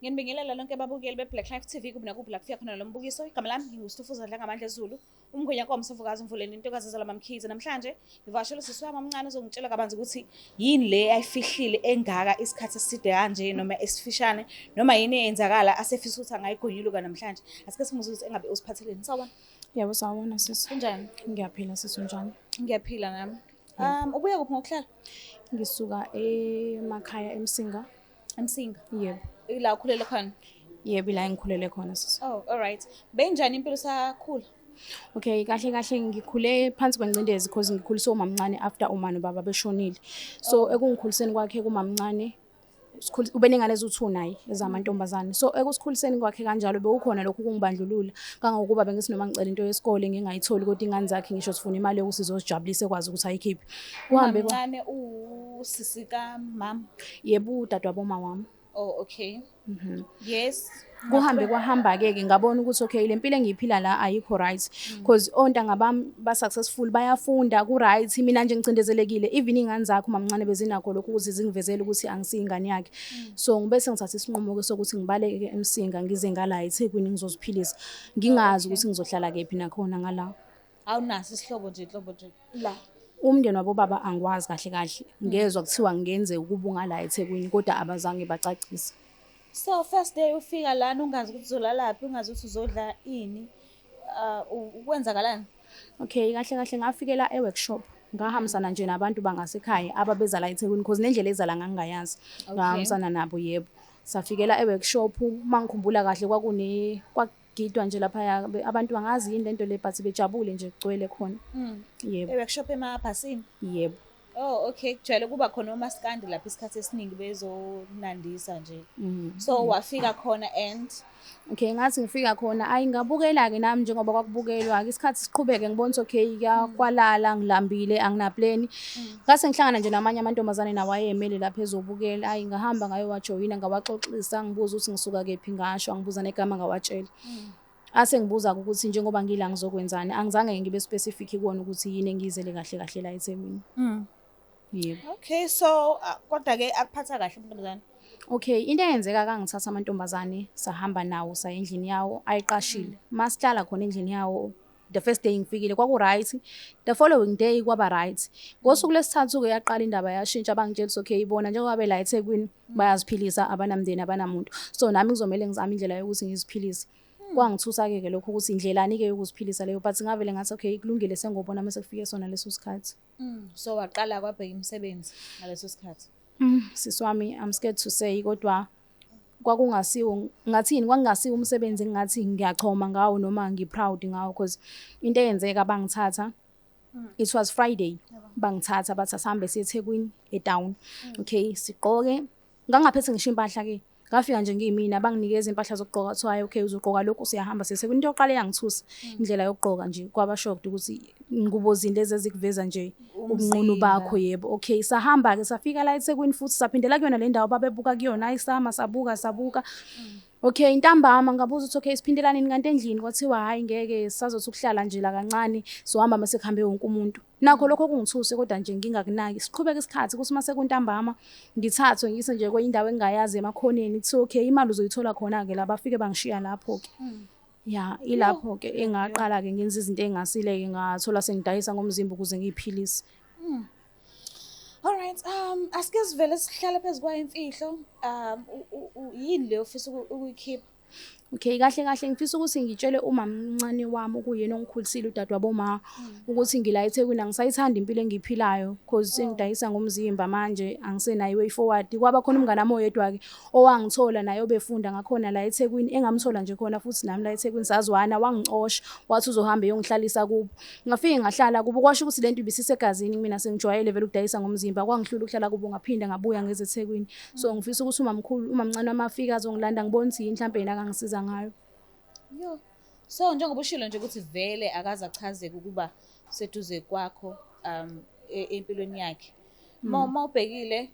Ngiyanibingelela lonke ababukeli be-Black Life TV kuphi nakuphi la kufika khona lo mbukiso. Igama lami nginguStufuza Dlangamandla Zulu, umngwenya komsofokazi umvuleni intokazi ezalwa MaMkhize. Namhlanje ngivakashele usisi wami omncane ozongitshela kabanzi ukuthi yini le ayifihlile engaka isikhathi eside kanje noma esifishane noma yini eyenzakala asefisa ukuthi angayigonyuluka namhlanje. Asike simuzwe ukuthi engabe usiphatheleni. Sawubona. Yebo, sawubona sisi. Kunjani? Ngiyaphila sisi, unjani? Ngiyaphila nami. Ubuya kuphi ngokuhlala? Ngisuka emakhaya eMsinga. EMsinga. Yebo. Ila ukhulele khona? Yebo, ila engikhulele khona sisi. Oh, all right. Benjani impilo sakhula? Okay, kahle kahle ngikhule phansi kwengcindezi because ngikhuliswe umamncane after uma nobaba beshonile. So ekungikhuliseni kwakhe kumamncane ube nengane eziwu-2 naye ezamantombazane. So ekusikhuliseni kwakhe kanjalo bewukhona lokhu kungibandlulula kangangokuba bengithi noma ngicela into yesikole ngingayitholi, kodwa ingane zakhe ngisho sifuna imali yokuthi sizozijabulisa ekwazi ukuthi ayikhiphe. Kuhambe Mamncane usisi kamama. Yebo, udadewabo ma wami. Oh, okay. Yes. Kuhambe kwahamba-ke ke ngabona ukuthi okay, le mpilo engiyiphila la ayikho right, because ontanga bami ba-successful, bayafunda, ku-right, mina nje ngicindezelekile. Even iy'ngane zakhe umamncane bezinakho lokhu ukuthi zingivezele ukuthi angisiyo ingane yakhe. So ngibe sengithatha isinqumo-ke sokuthi ngibaleke-ke eMsinga ngize ngala eThekwini ngizoziphilisa, ngingazi ukuthi ngizohlala kephi nakhona ngala. Awunaso isihlobo nje, inhlobo nje la? Umndeni wabobaba angiwazi kahle kahle, ngezwa kuthiwa ngenze ukuba ungala eThekwini, kodwa abazange bacacise. So first day ufika lana ungazi ukuthi uzolalaphi, ungazi ukuthi uzodla ini, ukwenzakalani? Okay, kahle kahle ngafikela e-workshop, ngahambisana nje nabantu bangasekhaya ababeza la eThekwini, because nendlela ezala ngangingayazi. Ngahambisana nabo, yebo. Safikela e-workshop, uma ngikhumbula kahle kwakune kwakugidwa nje laphaya, abantu bangazi yini lento le, but bejabule nje kugcwele khona. Yebo. E-workshop emabhasini? Yebo. Oh, okay. Kujwayele kuba khona omaskandi lapha isikhathi esiningi bezonandisa nje. So wafika khona and Okay, ngathi ngifika khona ayi ngabukela-ke nami njengoba kwakubukelwa-ke isikhathi siqhubeke, ngibona ukuthi okay kuyakwalala, ngilambile, anginapleni. Ngase ngihlangana nje namanye amantombazane nawo ayemele lapha ezobukela. Ayi ngahamba ngayowajoyina, ngawaxoxisa, ngibuza ukuthi ngisuka kephi, ngasho, angibuza negama ngawatshela. Ase ngibuza ukuthi njengoba ngila ngizokwenzani, angizange ngibe specific kuwona ukuthi yini engiyizele kahle kahle la eThekwini. Yebo. Okay, so kodwa ke akuphatha kahle amantombazane? Okay, into eyenzeka kangithatha amantombazane sahamba nawo saya endlini yawo ayiqashile. Masihlala khona endlini yawo, the first day ngifikile kwaku right, the following day kwaba right. Ngosuku lesithathu ke yaqala indaba yashintsha, bangitshela ukuthi okay, bona njengoba bela eThekwini bayaziphilisa, abanamndeni, abanamuntu. So nami kuzomela ngizame indlela yokuthi ngiziphilise. Kwangithusa ke lokho ukuthi indlelani ke yokuziphilisa leyo, but ngavele ngathi okay, kulungile, sengobona mase kufike sona leso sikhathi. So waqala kwabheka imisebenzi ngaleso sikhathi? Sisi wami, I'm scared to say, kodwa kwakungasiwo, ngathini, kwakungasiwo umsebenzi engingathi ngiyachoma ngawo noma ngi-proud ngawo, because into eyenzeka bangithatha, it was Friday, bangithatha bathi asihambe siye eThekwini e-town. Okay, sigqoke, ngangaphethe ngisho impahla ke, ngafika nje ngiyimina, banginikeza impahla zokugqoka, kuthiwa hayi okay, uzogqoka lokhu, siyahamba siye eThekwini. Into yokuqala eyangithusa indlela yokugqoka nje, kwaba shocked ukuthi ngubo zini lezi ezikuveza nje ubunqunu bakho. Yebo, okay, sahamba ke, safika la eThekwini futhi saphindela kuyona le ndawo babebuka kuyona. Ayi sama sabuka sabuka. Okay, ntambama ngabuza ukuthi okay, siphindelani kanti endlini? Kwathiwa hayi ngeke, sazothi ukuhlala nje la kancane, sohamba mase kuhambe wonke umuntu. Nakho lokho kungithuse, kodwa nje ngingakunaki. Siqhubeka isikhathi, kuthi mase kuntambama ngithathwe ngise nje kwenye indawo engingayazi emakhoneni, kuthiwa okay, imali uzoyithola khona-ke la. Bafike bangishiya lapho-ke. Ya, ilapho-ke engaqala-ke ngenza izinto ey'ngasile-ke, ngathola sengidayisa ngomzimba ukuze ngiy'philise. Alright, asike sivele sihlale phezu kwayo imfihlo. Yini le ofisa ukuyikhipha? Okay, kahle kahle ngifisa ukuthi ngitshele umamncane wami okuyena ongikhulisile, udadewabo ma, ukuthi ngila eThekwini angisayithandi impilo engiyiphilayo, cause sengidayisa ngomzimba manje, angisenayo i-way forward. Kwaba khona umngane wami oyedwa-ke owangithola naye obefunda ngakhona la eThekwini, engamthola nje khona futhi nami la eThekwini sazwana, wangicosha wathi uzohamba eyongihlalisa kubo. Ngafike ngahlala kubo, kwasho ukuthi lento ibisisegazini kumina, sengijwayele vele ukudayisa ngomzimba. Kwangihlula ukuhlala kubo, ngaphinda ngabuya ngeze eThekwini. So ngifisa ukuthi umamkhulu, umamncane wami afike azongilanda, ngibone ukuthi yini mhlampe yena akangisiza ngayo. Yo. So njengoba ushilo nje ukuthi vele akaze achazeke ukuba seduze kwakho empilweni yakhe. Ma ubhekile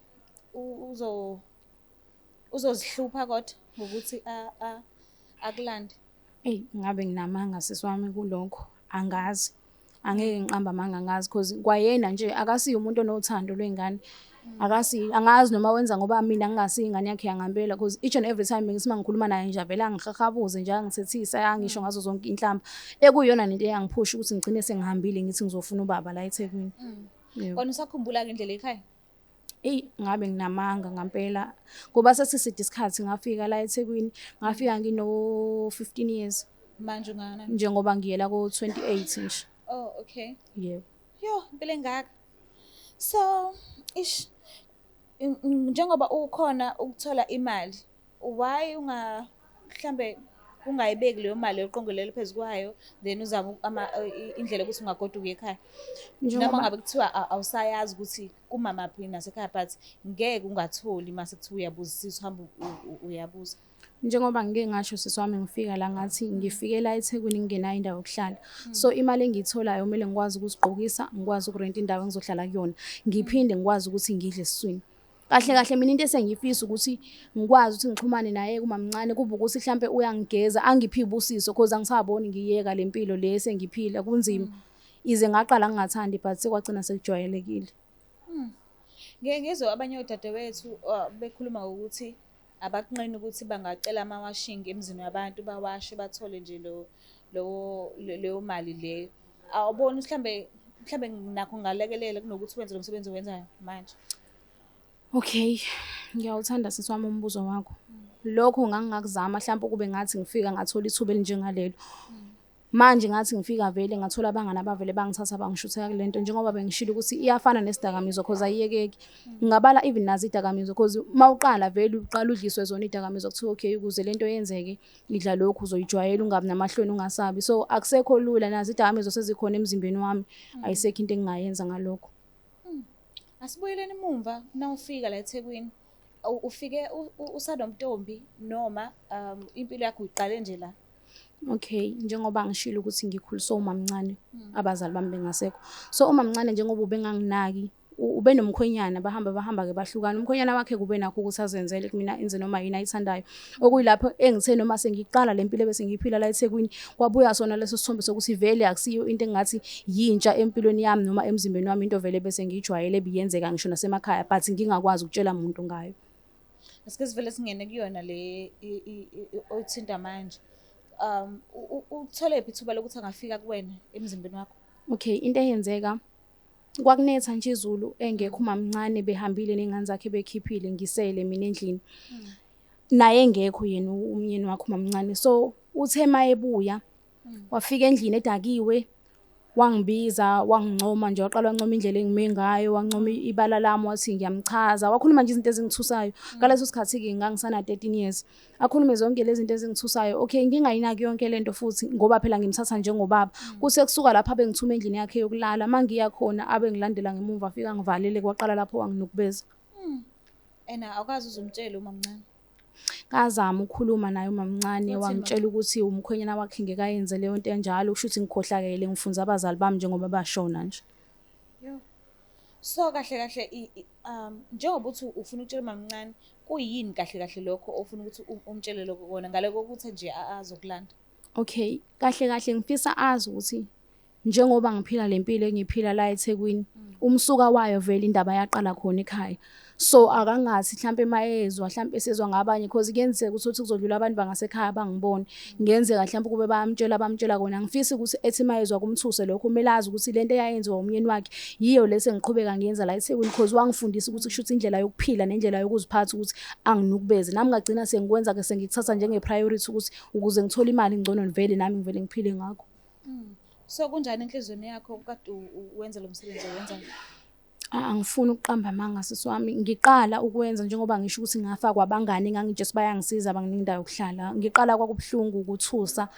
uzozihlupha kodwa ngokuthi akulande. Eyi, ngabe nginamanga sisi wami kulokho, angazi. Angeke ngiqambe amanga, angazi, cause kwayena nje akasiye umuntu onothando lwey'ngane. Akasi angazi noma wenza ngoba mina ngingasiyo ingane yakhe yangempela, because each and every time ngithi mangikhuluma naye nje avele angihahabuze nje, angithethise, angisho ngazo zonke inhlamba, ekuyiyona nento eyangiphusha ukuthi ngigcine sengihambile ngithi ngizofuna ubaba la eThekwini. Yebo. Kona usakhumbula-ke indlela ekhaya? Eyi, ngabe nginamanga ngampela, ngoba sesiside isikhathi ngafika la eThekwini, ngafika ngino-15 years. Manje ungakanani? Njengoba ngiyela ko-28 nje. Oh, okay. Yebo. Yo, impilo engaka. So, ish, njengoba ukhona ukuthola imali, why unga mhlambe ungayibeki leyo mali oqongelele phezu kwayo, then uzame indlela yokuthi ungagoduka ekhaya? Noma ngabe kuthiwa awusayazi ukuthi kumamaphi nasekhaya, but ngeke ungatholi mase kuthiwa uyabuzisisa, uhamba uyabuza. Njengoba ngike ngasho sisi wami, ngifika la ngathi ngifike la eThekwini ngingenayo indawo yokuhlala. So imali engiyitholayo kumele ngikwazi ukuzigqokisa, ngikwazi ukurenta indawo engizohlala kuyona, ngiphinde ngikwazi ukuthi ngidle esiswini. Kahle kahle mina into esengiyifisa ukuthi ngikwazi ukuthi ngixhumane naye kumamncane, kube ukuthi mhlampe uyangigeza, angiphe ibusiso, cause angisaboni ngiyeka le mpilo le esengiphila, kunzima. Ize ngaqala ngingathandi, but sekwagcina sekujwayelekile. Ngike ngizwe abanye odadewethu bekhuluma ngokuthi abakunqeni ukuthi bangacela ama-washing emzini wabantu, bawashe, bathole nje lo lowo leyo mali leyo. Awuboni mhlambe nakho kungalekelela kunokuthi wenze lo msebenzi owenzayo manje? Okay, ngiyawuthanda sisi wami umbuzo wakho. Lokho ngangingakuzama mhlawumbe ukube ngathi ngifika ngathola ithuba elinjengalelo. Manje ngathi ngifika vele ngathola abangani abavele bangithatha bangishutheka kule nto, njengoba bengishilo ukuthi iyafana nesidakamizwa, cause ayiyekeki. Ngingabala even nazo idakamizwa, cause mawuqala vele uqala udliswe zona idakamizwa, kuthiwa okay, ukuze lento yenzeke idla lokhu, uzoyijwayela, ungabi namahloni, ungasabi. So akusekho lula, nazo idakamizwa sezikhona emzimbeni wami, ayisekho into engingayenza ngalokho. Asibuyeleni emumva, nawufika la eThekwini, ufike usanomntombi noma impilo yakho uyiqale nje la? Okay, njengoba ngishilo ukuthi ngikhuliswe umamncane, abazali bami bengasekho. So umamncane njengoba ubenganginaki, ube nomkhwenyana, bahamba bahamba-ke bahlukana. Umkhwenyana wakhe kube nakho ukuthi azenzele kumina, enze noma yini ayithandayo. Okuyilapho engithe noma sengiqala le mpilo ebese ngiyiphila la eThekwini, kwabuya sona leso sithombe sokuthi vele akusiyo into engathi yintsha empilweni yami noma emzimbeni wami, into vele bese ngiyijwayele ebiyenzeka ngisho nasemakhaya, but ngingakwazi ukutshela muntu ngayo. Asike sivele singene kuyona le oyithinta manje. Uthole phi ithuba lokuthi angafika kuwena emzimbeni wakho? Okay, into eyenzeka, kwakunetha nje izulu, engekho umamncane, behambile ney'ngane zakhe bekhiphile, ngisele mina endlini. Naye engekho yena umyeni wakhe umamncane. So uthe mayebuya wafika endlini edakiwe, wangibiza, wangincoma nje, waqala wancoma indlela engime ngayo, wancoma ibala lami, wathi ngiyamchaza, wakhuluma nje izinto ezingithusayo. Ngaleso sikhathi-ke ngangisana 13 years. Akhulume zonke lezi zinto ezingithusayo. Okay, ngingayinaki yonke lento futhi ngoba phela ngimthatha njengobaba. Kuthe kusuka lapha bengithuma endlini yakhe yokulala, mangiya khona abe ngilandela ngemuva, afika ngivalele, kwaqala lapho wanginukubeza. And awukazi uzumtshela umamncane? Ngazama ukukhuluma naye umamncane, Wathini? Wangitshela ukuthi umkhwenyana wakhe ngeke ayenze leyo nto enjalo, kusho ukuthi ngikhohlakele, ngifunza abazali bami njengoba bashona nje. Yo. So kahle kahle njengoba uthi ufuna ukutshela umamncane, kuyini kahle kahle lokho ofuna ukuthi umtshele lokho kona ngale kokuthi nje azokulanda? Okay, kahle kahle ngifisa azi ukuthi njengoba ngiphila le mpilo engiphila la eThekwini, umsuka wayo vele indaba yaqala khona ekhaya. So akangathi mhlampe mayezwa, mhlampe esezwa ngabanye, because kuyenzeka ukuthi kuzodlula abantu bangasekhaya bangibone. Kungenzeka mhlampe kube bayamtshela, bamtshela kona. Ngifisa ukuthi ethi mayezwa kumthuse lokho, kumele azi ukuthi lento eyayenziwa umyeni wakhe yiyo lese ngiqhubeka ngiyenza la eThekwini, because wangifundisa ukuthi kusho ukuthi indlela yokuphila nendlela yokuziphatha ukuthi anginukubeze. Nami ngagcina sengikwenza ke, sengikuthatha njenge priority ukuthi ukuze ngithole imali ngcono vele nami ngivele ngiphile ngakho. So kunjani enhliziyweni yakho kade wenza lo msebenzi owenzayo? Angifuni ukuqamba amanga sisi wami. Ngiqala ukwenza, njengoba ngisho ukuthi ngafakwa abangani engangitshela bayangisiza, banginika indawo yokuhlala. Ngiqala kwakubuhlungu, ukuthusa.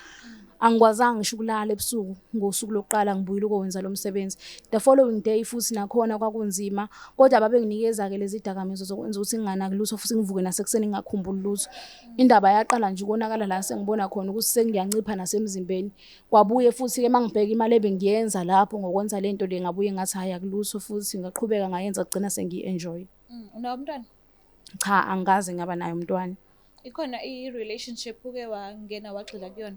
Angikwazanga ngisho ukulala ebusuku ngosuku lokuqala ngibuyile ukwenza lo msebenzi. The following day futhi nakhona kwakunzima, kodwa babenginikeza-ke lezi dakamizwa zokwenza ukuthi nginganaki lutho futhi ngivuke nasekuseni ngingakhumbuli lutho. Indaba yaqala nje ukonakala la sengibona khona ukuthi sengiyancipha nasemzimbeni. Kwabuye futhi-ke uma ngibheka imali ebengiyenza lapho ngokwenza le nto le, ngabuye ngathi hhayi akulutho, futhi ngaqhubeka ngayenza, kugcina sengiyi-enjoy. Unawo umntwana? Cha, angikaze ngaba naye umntwana. Ikhona i-relationship uke wangena wagxila kuyona?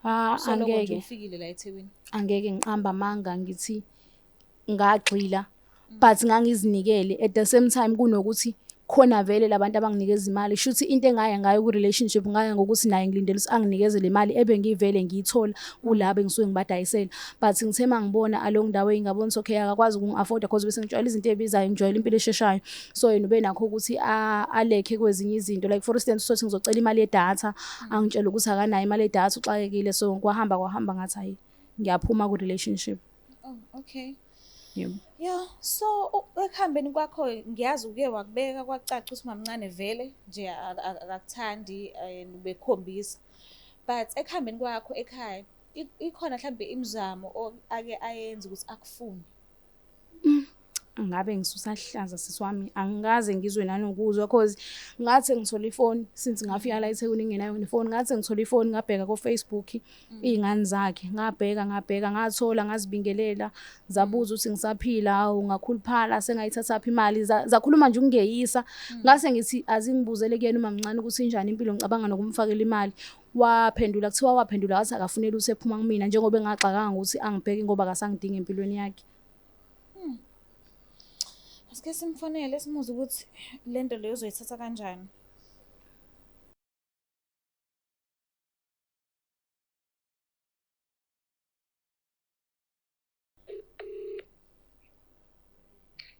Ah, Soloko nje angeke. ufikile la eThekwini. Angeke ngiqamba amanga ngithi ngagxila. But ngangizinikele at the same time kunokuthi khona vele labantu abanginikeza imali. Shuthi into engaya ngayo ku-relationship ngaya ngokuthi naye ngilindele ukuthi anginikeze le mali ebengivele ngiyithola kulabo engisuke ngibadayisela. But ngithe uma ngibona along the way ngabona ukuthi okay, akakwazi ukungi-afforda cause bese ngijwayele izinto ey'bizayo, ngijwayele impilo esheshayo. So yena ubenakho ukuthi alekhe kwezinye izinto, like for instance usothi ngizocela imali yedatha, angitshele ukuthi akanayo imali yedatha, uxakekile. So kwahamba kwahamba ngathi hayi, ngiyaphuma ku-relationship. Oh, okay. Yebo. Yeah, so ekuhambeni kwakho ngiyazi uke wakubeka kwacaca ukuthi mamncane vele nje akakuthandi and ubekhombisa. But ekuhambeni kwakho ekhaya ikhona mhlambe imizamo ake ayenze ukuthi akufune? Ngabe ngisusahlaza sisi wami, angikaze ngizwe nanokuzwa cause ngathi ngithola ifoni since ngafika la eThekwini ngingenayo nefoni, ngathi ngithola ifoni ngabheka ko-Facebook iy'ngane zakhe, ngabheka ngathola, ngazibingelela, zabuza ukuthi ngisaphila, hawu ngakhuluphala, sengayithathaphi imali, zakhuluma nje ukungeyisa. Ngase ngithi azingibuzele kuyena umamncane ukuthi injani impilo, ngicabanga nokumfakela imali. Waphendula, kuthiwa waphendula wathi akafuneli ukuthi ephuma kumina njengoba engaxakanga ukuthi angibheke ngoba akasangidingi empilweni yakhe. Asike simfonele simuze ukuthi lento leyo uzoyithatha kanjani.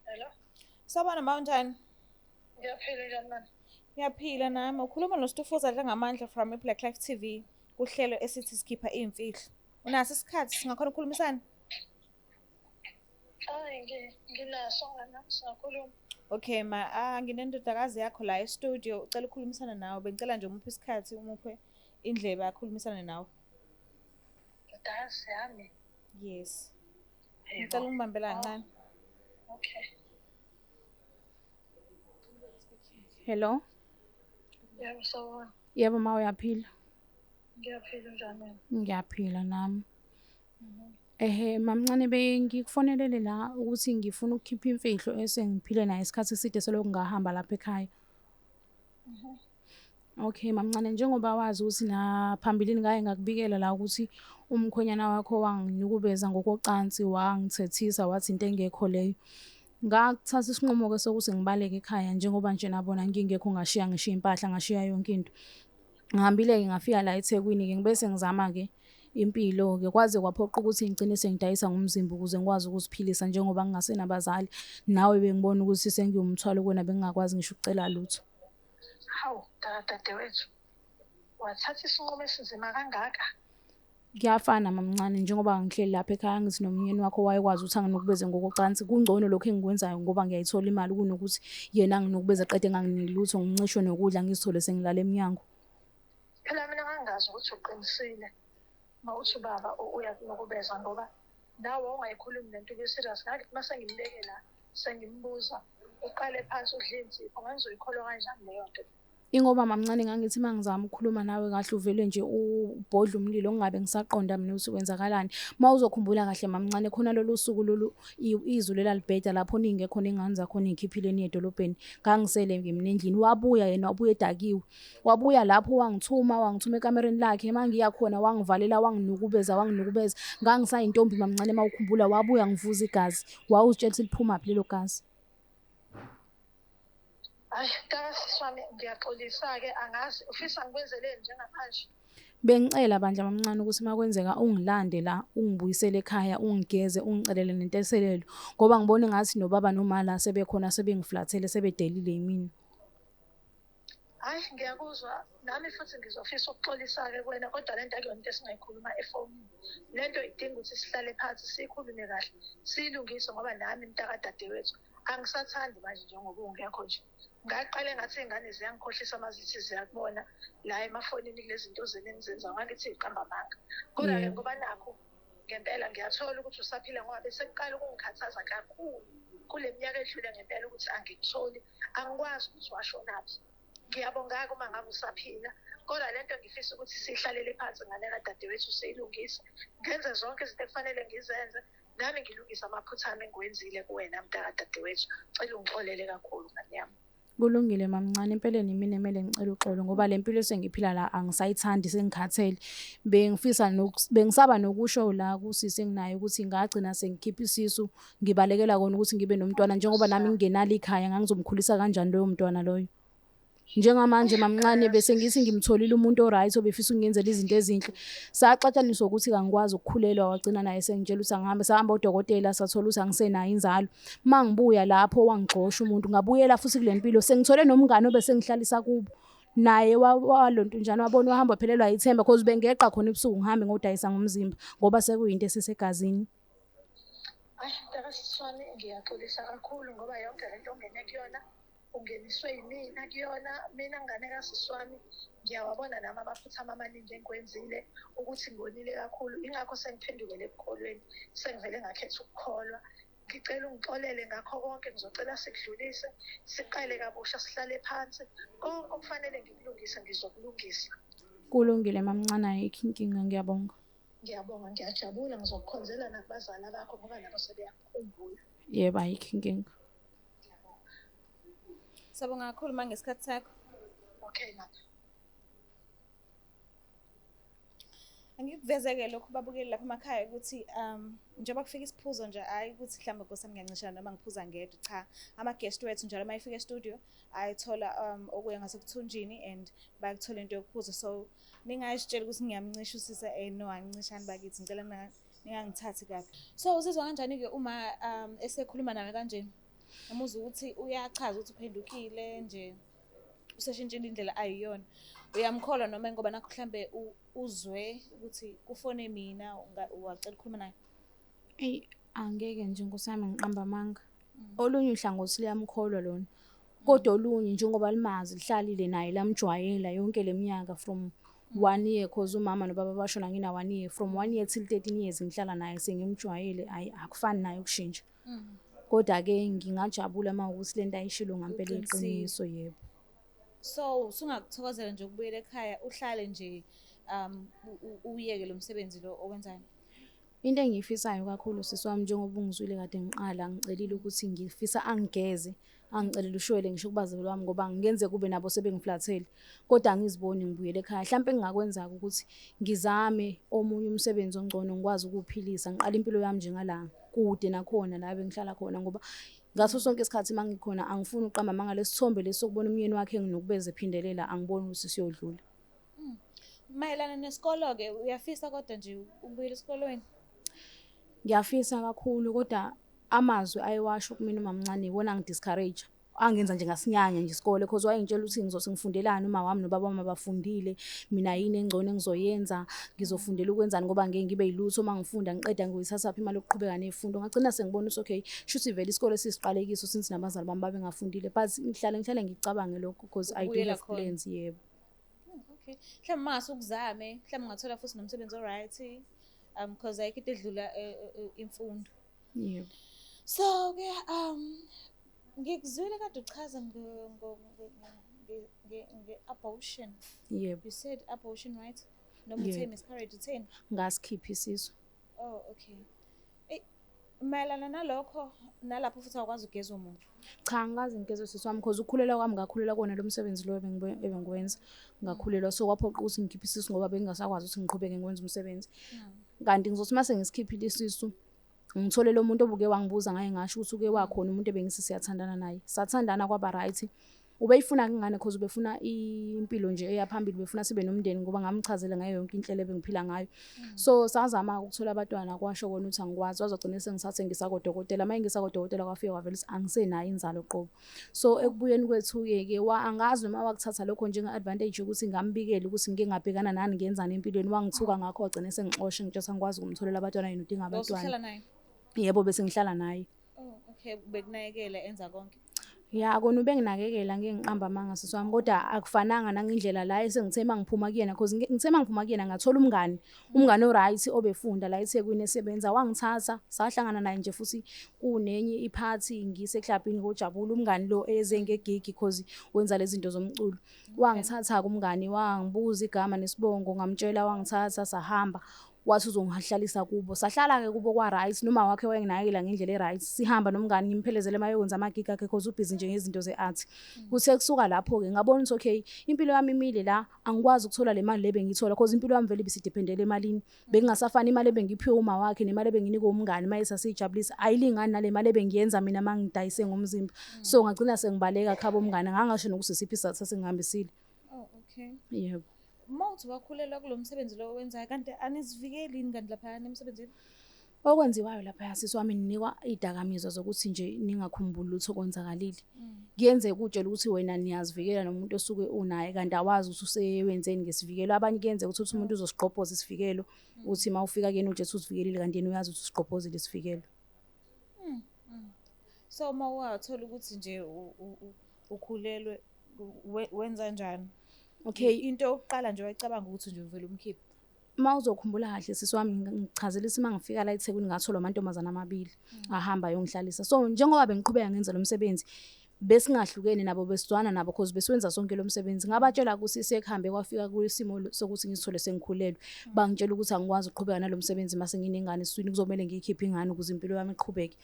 Hello. Sawubona ma, unjani? Ngiyaphila, njani mani? Ngiyaphila nami. Ukhuluma noStufuza Dlangamandla from iBlack Life TV kuhlelo esithi sikhipha iy'mfihlo. Unaso isikhathi singakhona ukukhulumisana? Hayi, nginaso ngana, singakhuluma. Okay ma, nginendodakazi yakho la e-studio, ucela ukukhulumisana nawe. Bengicela nje umuphe isikhathi, umuphe indlebe akhulumisane nawe. Ndodakazi yami? Yes. Ngicela ungibambela kancane. Okay. Hello. Yebo, sawubona. Yebo ma, uyaphila? Ngiyaphila, unjani wena? Ngiyaphila nami. Ehhe mamncane, bengikufonelele la ukuthi ngifuna ukukhipha imfihlo esengiphile nayo isikhathi eside selokhu ngahamba lapha ekhaya. Okay mamncane, njengoba wazi ukuthi naphambilini ngake ngakubikela la ukuthi umkhwenyana wakho wanginukubeza ngokocansi, wangithethisa wathi into engekho leyo. Ngathatha isinqumo-ke sokuthi ngibaleke ekhaya njengoba nje nabona ngingekho, ngashiya ngishiya impahla, ngashiya yonke into. Ngihambile-ke ngafika la eThekwini-ke, ngibe sengizama-ke impilo-ke, kwaze kwaphoqa ukuthi ngigcine sengidayisa ngomzimba ukuze ngikwazi ukuziphilisa njengoba ngingasenabazali. Nawe bengibona ukuthi sengiwumthwalo kuwena, bengingakwazi ngisho ukucela lutho. Hawu, dadewethu, wathatha isinqumo esinzima kangaka? Kuyafana mamncane, njengoba ngihleli lapha ekhaya ngithi nomyeni wakho wayekwazi ukuthi anginukubeze ngokocansi. Kungcono lokhu engikwenzayo ngoba ngiyayithola imali kunokuthi yena anginukubeze qede enganginiki lutho, ngincishwe nokudla, ngizithole sengilala emnyango. Phela mina ngangazi ukuthi uqinisile uma uthi ubaba uyakunukubeza, ngoba nawe wawungayikhulumi lento ube-serious. Ngathi uma sengimbeke la sengimbuza, uqale phansi udle insipho, ngangizoyikholwa kanjani leyo nto? Ingoba mamncane ngangithi uma ngizama ukukhuluma nawe kahle uvele nje ubhodle umlilo, ngingabe ngisaqonda mina ukuthi kwenzakalani. Uma uzokhumbula kahle mamncane, khona lolu suku lolu izulu elalibheda lapho ningekho ney'ngane zakho niy'khiphile niye edolobheni, ngangisele-ke mina endlini. Wabuya yena, wabuya edakiwe. Wabuya lapho wangithuma ekamereni lakhe, uma ngiya khona wangivalela, wanginukubeza, wanginukubeza. Ngangisayintombi mamncane uma ukhumbula, wabuya ngivuza igazi. Wawuzitshela ukuthi liphumaphi lelo gazi. Hayi, mntakasisi wami, ngiyaxolisa-ke, angazi ufisa ngikwenzeleni njengamanje? Bengicela bandla mamncane ukuthi uma kwenzeka ungilande la, ungibuyisele ekhaya, ungigeze, ungicelele nenteselelo ngoba ngibona engathi nobaba noma la sebekhona sebengiflathele, sebedelile yimina. Hhayi, ngiyakuzwa nami futhi ngizofisa ukuxolisa-ke kuwena, kodwa le nto akuyona into esingayikhuluma efonini. Le nto idinga ukuthi sihlale phansi siyikhulume kahle, siyilungise, ngoba nami mntakadadewethu angisathandi manje njengoba ungekho nje. Ngaqale ngathi iy'ngane ziyangikhohlisa uma zithi ziyakubona la emafonini kulezi zinto zenu enizenzayo, ngangithi y'qamba amanga. Kodwa-ke ngoba nakhu ngempela ngiyathola ukuthi usaphila, ngoba bese kuqala ukungikhathaza kakhulu kule minyaka edlule ngempela ukuthi angikutholi, angikwazi ukuthi washonaphi. Ngiyabonga-ke uma ngabe usaphila, kodwa le nto ngifisa ukuthi siyihlalele phansi ngane kadadewethu siyilungise, ngenze zonke izinto ekufanele ngizenze, nami ngilungise amaphutha ami engiwenzile kuwena mntakadadewethu. Cela ungixolele kakhulu ngane yami. Kulungile mamncane, empeleni imina emele ngicela uxolo ngoba le mpilo esengiphila la angisayithandi, sengikhathele. Bengifisa bengisaba nokusho la kusisi enginaye ukuthi ngagcina sengikhipha isisu, ngibalekela kona ukuthi ngibe nomntwana njengoba nami ngingenalo ikhaya, ngangizomkhulisa kanjani loyo mntwana loyo. Njengamanje mamncane bese ngithi ngimtholile umuntu o-right obefisa ukungenzela izinto ezinhle. Saxatshaniswa ukuthi kangikwazi ukukhulelwa, wagcina naye sengitshela ukuthi angihambe. Sahamba odokotela sathola ukuthi angisenayo inzalo. Uma ngibuya lapho wangigxosha umuntu, ngabuyela futhi kule mpilo. Sengithole nomngane obesengihlalisa kubo. Naye walontunjana wabona wahamba waphelelwa yithemba cause bengeqa khona ebusuku ngihambe ngodayisa ngomzimba ngoba sekuyinto esisegazini. Ayi mntakasisi wami, ngiyaxolisa kakhulu ngoba yonke lento ongene kuyona ungeniswe yimina kuyona. Mina ngane kasisi wami, ngiyawabona nami amaphutha ami amaningi engiwenzile ukuthi ngonile kakhulu, ingakho sengiphendukele ekukholweni, sengivele ngakhetha ukukholwa. Ngicela ungixolele ngakho konke, ngizocela sikudlulise, siqale kabusha, sihlale phansi, konke okufanele ngikulungise ngizokulungisa. Kulungile mamncane, ayikho inkinga, ngiyabonga. Ngiyabonga, ngiyajabula, ngizokukhonzela nakubazali bakho ngoba nabo sebeyakukhumbula. Yebo, ayikho inkinga. Sabonga kakhulu ma ngesikhathi sakho. Okay mama. Angikuvezeke lokhu babukeli lapha emakhaya ukuthi njengoba kufika isiphuzo nje, hayi ukuthi mhlawumbe nkosi yami ngiyancishana noma ngiphuza ngedwa, cha, ama-guest wethu njalo uma efika e-studio ayithola okuya ngasekuthunjini and bayakuthola into yokuphuza, so ningayisitsheli ukuthi ngiyamncisha usisa. No, angincishani bakithi, ngicela ningangithathi kabi. So uzizwa kanjani-ke uma esekhuluma nawe kanje, umuzwa ukuthi uyachaza ukuthi uphendukile nje, useshintshile indlela ayiyona, uyamkholwa noma ngoba nakho mhlambe uzwe ukuthi kufone mina wacela ukukhuluma naye? Eyi, angeke nje nkosi yami ngiqamba amanga. Olunye uhlangothi liyamkholwa lona, kodwa olunye njengoba limazi lihlalile naye lamjwayela yonke le minyaka from 1 year, cause umama nobaba bashona ngina 1 year, from 1 year till 13 years ngihlala naye, sengimjwayele, ayi akufani naye ukushintsha. Kodwa-ke ngingajabula uma ukuthi lento ayishilo ngampela iqiniso, yebo. So usungakuthokozela nje ukubuyela ekhaya uhlale nje uyeke lo msebenzi lo owenzayo? Into engiyifisayo kakhulu sisi wami, njengoba ungizwile kade ngiqala ngicelile ukuthi ngifisa angigeze, angicelele ushwele ngisho kubazali bami ngoba ngenze kube nabo sebengiflathele, kodwa angiziboni ngibuyele ekhaya. Mhlampe engingakwenza ukuthi ngizame omunye umsebenzi ongcono ngikwazi ukuwuphilisa, ngiqale impilo yami njengala kude nakhona la bengihlala khona, ngoba ngaso sonke isikhathi uma ngikhona angifuni ukuqamba amanga, lesithombe lesi sokubona umyeni wakhe nginokubeza ephindelela angiboni ukuthi siyodlula. Mayelana nesikolo-ke, uyafisa kodwa nje ukubuyela esikolweni? Ngiyafisa kakhulu, kodwa amazwi ayewasho kumina umamncane iwona angi-discourage, angenza nje ngasinyanya nje isikole, cause wayengitshela ukuthi ngizothi ngifundelani uma wami nobaba wami abafundile, mina yini engcono engizoyenza, ngizofundela ukwenzani ngoba ngeke ngibe yilutho uma ngifunda ngiqeda ngiyoyithathaphi imali yokuqhubeka ney'fundo. Ngagcina sengibona ukuthi okay, shuthi vele isikole sisiqalekiso since nabazali bami babengafundile, but ngihlale ngicabange lokho cause I do have plans, yebo. Okay, mhlawumbe uma ngase ukuzame, mhlawumbe ungathola futhi nomsebenzi o-right, because ayikho into edlula imfundo. Yebo. So-ke ngikuzwile kade uchaza nge-abortion. Yebo. You said abortion, right? Noma uthe miscarriage, utheni? Ngasikhipha isisu. Oh, okay. Mayelana nalokho, nalapho futhi awukwazi ukugeza umuntu? Cha, angikaze ngigeze sisi wami, cause ukukhulelwa kwami ngakhulelwa kona lo msebenzi lo ebengiwenza, ngakhulelwa, so kwaphoqa ukuthi ngikhiphe isisu ngoba bengingasakwazi ukuthi ngiqhubeke ngiwenze umsebenzi. Kanti ngizothi uma sengisikhiphile isisu ngithole lo muntu obuke wangibuza ngaye, ngasho ukuthi uke wakhona umuntu ebengithi siyathandana naye, sathandana kwaba right. Ubeyifuna-ke ingane cause ubefuna impilo nje eyaphambili, ubefuna sibe nomndeni ngoba ngamchazela ngayo yonke inhlelo ebengiphila ngayo. So sazama ukuthola abantwana, kwasho kona ukuthi angikwazi, wazogcina sengithathe ngisakodokotela. Uma ngisakodokotela kwafika kwavela ukuthi angisenayo inzalo qobo. So ekubuyeni kwethu-ke ke angazi noma wakuthatha lokho njenge-advantage yokuthi ngambikele ukuthi ngike ngabhekana nani ngenzani empilweni, wangithuka ngakho wagcina sengixosha ngitshela angikwazi ukumtholela abantwana, yena udinga abantwana. Yebo, bese ngihlala naye. Oh, okay, bekunakekela enza konke. Ya, kona ubenginakekela, ngeke ngiqambe amanga sisi wami, kodwa akufananga nangendlela la esengithe uma ngiphuma kuyena, cause ngithe uma ngiphuma kuyena ngathola umngani, umngani o-right obefunda la eThekwini esebenza, wangithatha sahlangana naye nje futhi kunenye iphathi ngiseklabhini ngojabula, umngani lo eze ngegigi cause wenza lezi zinto zomculo. Wangithatha-ke umngani, wangibuza igama nesibongo, ngamtshela, wangithatha sahamba. Wathi uzongihlalisa kubo. Sahlala-ke kubo kwa-right, noma wakhe wayenginakekela ngendlela e-right. Sihamba nomngani ngimphelezele uma eyokwenza amagigi akhe cause ubhizi nje ngezinto ze-art. Kuthe kusuka lapho-ke ngabona ukuthi okay, impilo yami imile la, angikwazi ukuthola le mali le bengiyithola cause impilo yami vele ibisidependele emalini. Bekungasafani imali ebengiphiwe uma wakhe nemali ebenginikwe umngani uma esasiyijabulisa, ayilingani nale mali ebengiyenza mina uma ngidayise ngomzimba. So ngagcina sengibaleka khabo umngani, ngangasho nokuthi isiphi isizathu sasengihambisile. Oh, okay. Yebo. Uma uthi wakhulelwa kulo msebenzi lo owenzayo, kanti anizivikeli yini kanti laphayana emsebenzini? Okwenziwayo laphaya sisi wami, ninikwa iy'dakamizwa zokuthi nje ningakhumbuli lutho okwenzakalile. Kuyenzeka utshele ukuthi wena niyazivikela nomuntu osuke unaye, kanti awazi ukuthi usewenzeni ngesivikelo. Abanye kuyenzeka ukuthi umuntu uzosigqobhoza isivikelo, uthi uma ufika kuyena utshe ukuthi uzivikelile, kanti yena uyazi ukuthi usigqobhozile isivikelo. So uma wathola ukuthi nje ukhulelwe, wenza njani? Okay. Into yokuqala nje wayicabanga ukuthi nje uvele umkhiphe. Uma uzokhumbula kahle sisi wami, ngichazela ukuthi uma ngifika la eThekwini ngatholwa amantombazane amabili ahamba ayongihlalisa. So njengoba bengiqhubeka ngenza lo msebenzi, besingahlukene nabo, besizwana nabo cause besiwenza sonke lo msebenzi. Ngabatshela ukuthi sekuhambe kwafika kwisimo sokuthi ngizithole sengikhulelwe. Bangitshela ukuthi angikwazi ukuqhubeka nalo msebenzi mase nginengane esiswini, kuzomele ngiyikhiphe ingane ukuze impilo yami iqhubeke.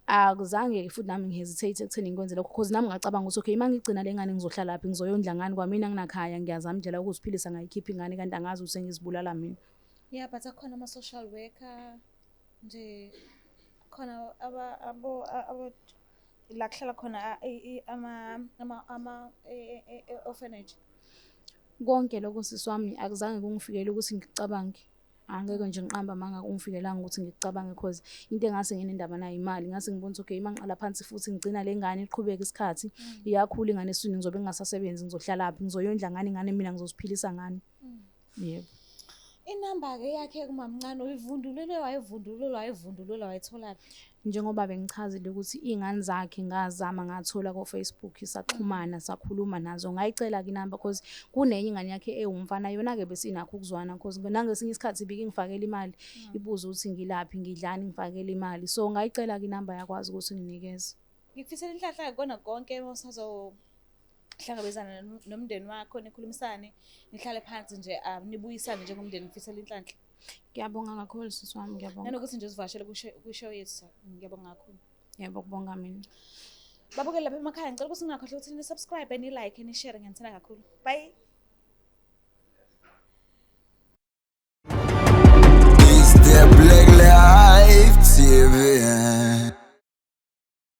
Akuzange futhi nami ngihesitate ekutheni ngikwenze lokho cause nami ngacabanga ukuthi okay, uma ngigcina le ngane ngizohlala phi, ngizoyondla ngani, kwamina nginakhaya, ngiyazama indlela yokuziphilisa ngayikhipha ingane kanti angazi ukuthi sengizibulala mina. Yeah, but akhona ama-social worker nje, khona aba abo abo la kuhlala khona ama orphanage. Konke lokho sisi wami akuzange kungifikele ukuthi ngikucabange. Angeke nje ngiqambe amanga, kungifikelanga ukuthi ngikucabange cause into engase nginendaba nayo imali. Ngase ngibona ukuthi okay, uma ngiqala phansi futhi ngigcina le ngane iqhubeke isikhathi, iyakhula ingane esiswini, ngizobe ngingasasebenzi, ngizohlala phi, ngizoyondla ngani ingane mina, ngizoziphilisa ngani. Yebo. Inamba-ke yakhe kumamncane uyivundulile, wayivundulula, wayivundulula, wayitholaphi? Njengoba bengichazile ukuthi iy'ngane zakhe ngazama ngathola ko-Facebook, saxhumana, sakhuluma nazo, ngayicela-ke inamba cause kunenye ingane yakhe ewumfana, yona-ke besinakho ukuzwana cause nangesinye isikhathi ibike ingifakela imali, ibuze ukuthi ngilaphi, ngidlani, ngifakele imali. So ngayicela-ke inamba, yakwazi ukuthi nginikeze. Ngikufisela inhlanhla kona konke osazohlangabezana nomndeni wakho, nikhulumisane, nihlale phansi nje, nibuyisane njengomndeni. Ngifisela inhlanhla. Ngiyabonga kakhulu sisi wami, ngiyabonga. Nanokuthi nje usivakashele kwishow yethu, ngiyabonga kakhulu. Yebo, kubonga mina. Babukeli lapha emakhaya, ngicela ukuthi ningakhohlwa ukuthi ni-subscribe, ni-like, ni-share. Ngiyanithanda kakhulu. Bye.